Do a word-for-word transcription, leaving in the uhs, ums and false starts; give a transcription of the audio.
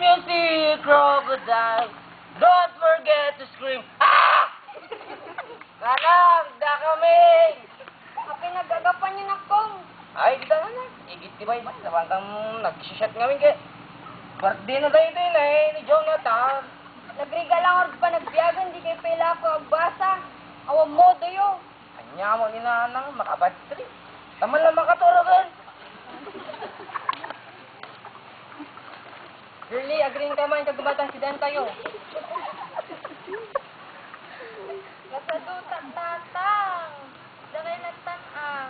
You see crocodile, don't forget to scream. Ah! Kanang, da kami! Apay, nagagapan yun, Akong. Ay, kita na na. Igit ti baybay. Naman kang nag-shot ngamin kay birthday na tayo din eh, ni Jonathan. Nagregala nga panagbiagan, di kayo pala ako agbasa. Awan mo, dayo. Anya mo ni nanang, makabad trip. Taman lang makaturagan. Girlie, agree ka man, kagumatan si Dan tayo. Nasadutat, tatang. Dakay natan, ah.